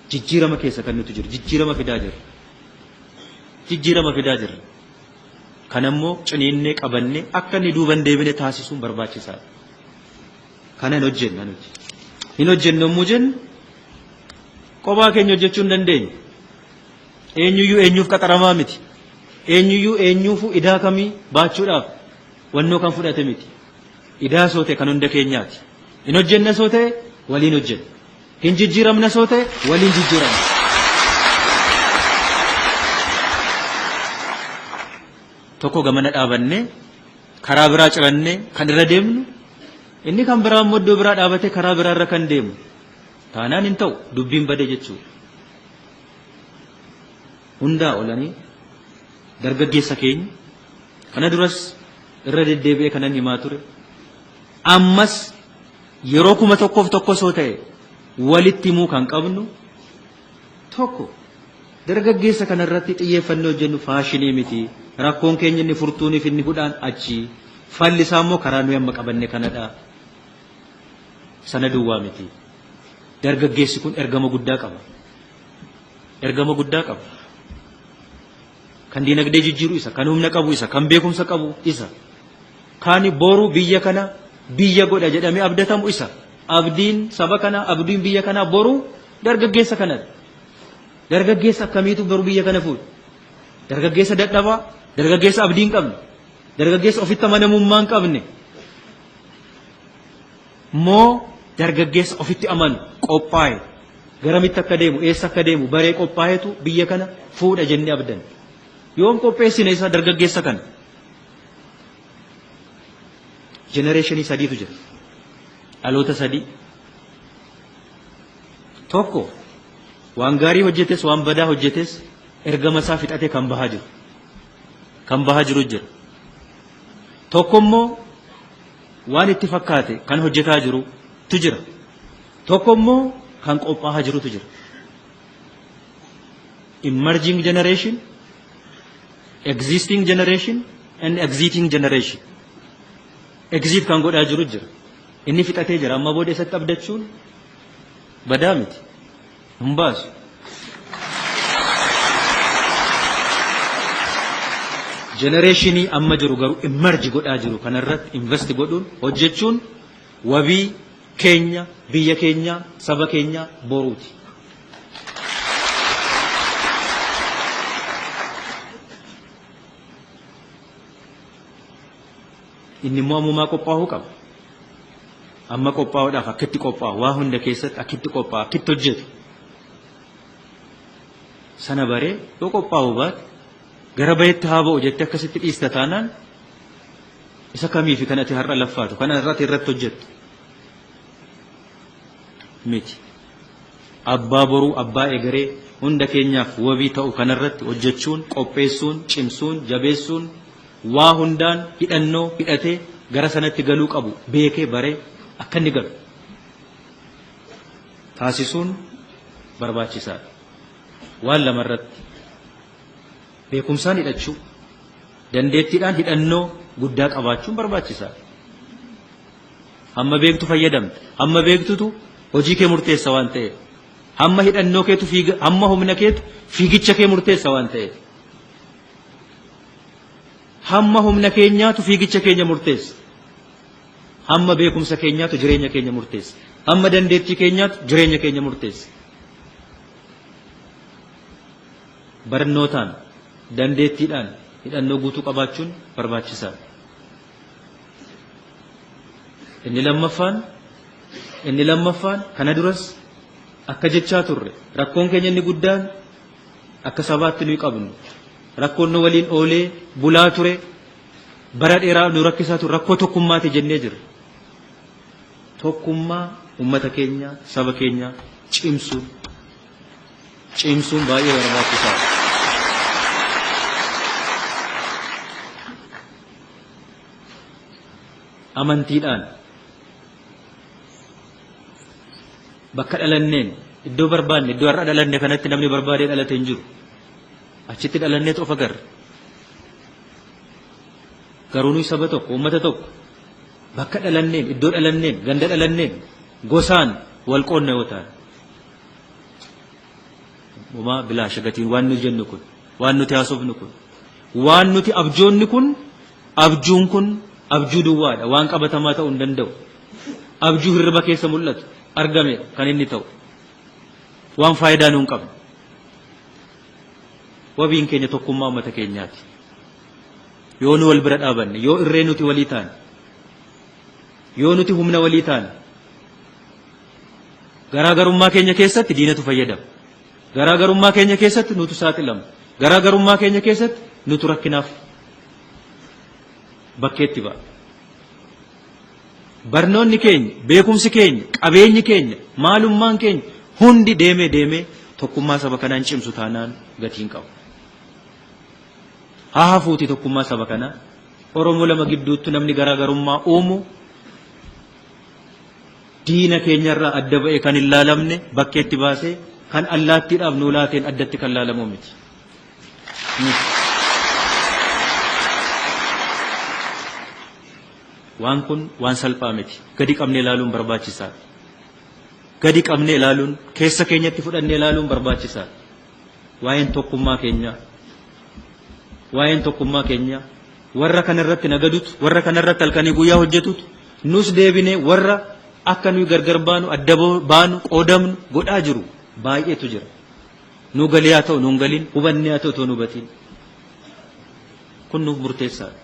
Jijjiirama keessa kan nuti jiru jijjiirama fidaa jirra. Jijjiirama fidaa jirra. Kanammoo ciniinnee qabannee akka inni duuba hin deebine taasisuun barbaachisaadha. Kana hin hojjenna nuti. Hin hojjennu yommuu jennu kophaa keenya hojjechuu hin dandeenyu. Eenyuyyuu eenyuuf qaxaramaa miti. Eenyuyyuu eenyuufuu idaa kamii baachuudhaaf wannoo kan fudhate miti. Idaa soo ta'e kan hunda keenyaati. Hin hojjenna soo ta'e waliin hojjenna. Hin jijjiiramna soo ta'e waliin jijjiiramna. Tokko gamana dhaabannee karaa biraa cirannee kan irra deemnu inni kan biraa immoo iddoo biraa dhaabatee karaa biraa irra kan deemu taanaan hin ta'u dubbiin bade jechuudha. Hundaa olanii dargaggeessa keenya kana duras irra deddeebi'ee kanan himaa ture ammas yeroo 1001 osoo ta'e walitti himuu kan qabnu tokko dargaggeessa kanarratti xiyyeeffannee hojjennu faashinii miti. Rakkoon keenya inni furtuuniif inni hudhaan achi. Falli isaa immoo karaa nuyi amma qabanne kanadha. Sana duwwaa miti. Dargaggeessi kun ergama guddaa qaba. Ergama guddaa qaba. Kan diinagdee jijjiiru isa, kan humna qabu isa, kan beekumsa qabu isa. Kan boru biyya kana biyya godha jedhamee abdatamu isa. Abdiin saba kanaa, abdiin biyya kanaa boru dargaggeessa kanadha. Dargaggeessa akkamiitu boru biyya kana fuudha? Dargaggeessa dadhabaa, dargaggeessa abdii hin qabne, dargaggeessa ofitti amanamummaa hin qabne. Moo dargaggeessa ofitti amanu qophaa'e garamitti akka deemu eessa akka deemu baree qophaa'etu biyya kana fuudha jennee abdanna. Yoom qopheessine isa dargaggeessa kana? Jenereeshinii sadiitu jira. Dhaloota sadii. Tokko waan gaarii hojjetes waan badaa hojjetes ergama isaa fixatee kan bahaa jiru. Kan bahaa jiru jira. Tokko immoo waan itti fakkaate kan hojjetaa jiru tu jira. Tokko immoo kan qophaa'aa jirutu jira. Emerging generation, existing generation and exiting generation. Exit kan godhaa jiru jira. Inni fixatee jira. Amma booda isatti abdachuun badaa miti. Hin baasu. Jenereeshinii amma jiru garuu emerge godhaa jiru kanarratti invest godhuun hojjechuun wabii keenya biyya keenya saba keenya boruuti. Inni immoo ammumaa qophaa'uu qaba. Amma qophaa'uudhaaf akkitti qophaa'u waa hunda keessatti akkitti qophaa'u akkitti hojjetu. Sana baree yoo qophaa'uu baate gara bahetti haa ba'u jettee akkasitti dhiista taanaan isa kamiifi kan ati har'a laffaatu kan har'a ati irratti hojjettu miti. Abbaa boruu abbaa egeree hunda keenyaaf wabii ta'u kanarratti hojjechuun qopheessuun cimsuun jabeessuun waa hundaan hidhannoo hidhatee gara sanatti galuu qabu beekee baree akka inni galu taasisuun barbaachisaadha. Waan lamarratti beekumsaan hidhachuu, dandeettiidhaan hidhannoo guddaa qabaachuun barbaachisaadha. Hamma beektu fayyadamta. Hamma beektutu hojii kee murteessa waan ta'eef. Hamma hidhannoo keetu fiiga, hamma humna keetu fiigicha kee murteessa waan ta'eef. Hamma humna keenyaatu fiigicha keenya murteessa. Hamma beekumsa keenyaatu jireenya keenya murteessa. Hamma dandeettii keenyaatu jireenya keenya murteessa. Barnootaan, dandeettiidhaan hidhannoo guutuu qabaachuun barbaachisaadha. Inni lammaffaan inni lammaffaan kana duras akka jechaa turre rakkoon keenya inni guddaan akka sabaatti nuyi qabnu rakkoon nu waliin oolee bulaa ture bara dheeraa nu rakkisaa ture rakkoo tokkummaati jennee jirra. Tokkummaa uummata keenya saba keenya cimsuun cimsuun baay'ee barbaachisaadha. Amantiidhaan bakka dhalanneen iddoo barbaanne iddoo har'a dhalanne kanatti namni barbaadee dhalate hin jiru. Achitti dhalanneet of agarra. Garuu nuyi saba tokko, uummata tokko bakka dhalanneen, iddoo dhalanneen, ganda dhalanneen gosaan wal qoodna yoo taane. Homaa bilaasha gatiin waan nuti jennu kun, waan nuti haasofnu kun, waan nuti abjoonni kun, abjuun kun abjuu duwwaadha. Waan qabatamaa ta'uu hin danda'u. Abjuu hirriba keessa mul'atu argame kan inni ta'u. Waan faayidaa nuun qabne. Wabiin keenya tokkummaa uummata keenyaati. Yoo nu wal bira dhaabanne, yoo irree nuti walii taane, yoo nuti humna walii taane, garaagarummaa keenya keessatti diinatu fayyadama. Garaagarummaa keenya keessatti nutu saaxilama. Garaagarummaa keenya keessatti nutu rakkinaaf bakkeetti ba'a. Barnoonni keenya, beekumsi keenya, qabeenyi keenya, maalummaan keenya hundi deemee deemee tokkummaa saba kanaan cimsu taanaan gatii hin qabu. Haa hafuuti tokkummaa saba kanaa. Oromoo lama gidduutti namni garaagarummaa uumu diina keenyarraa adda ba'ee kan hin laalamne bakkeetti baasee kan allaattiidhaaf nuu laateen addatti kan laalamu miti. Waan kun waan salphaa miti. Gadi qabnee ilaaluun barbaachisaadha. Gadi qabnee ilaaluun, keessa keenyatti fudhannee ilaaluun barbaachisaadha. Waa'een tokkummaa keenyaa, waa'een tokkummaa keenyaa warra kanarratti nagadutu, warra kanarratti halkanii guyyaa hojjetutu nus deebinee warra akka nuyi gargar baanu, adda baanu, qoodamnu godhaa jiru baay'eetu jira. Nu galee haa ta'u nuun galiin, hubannee haa ta'u otoo nu hubatiin. Kun nuuf murteessaadha.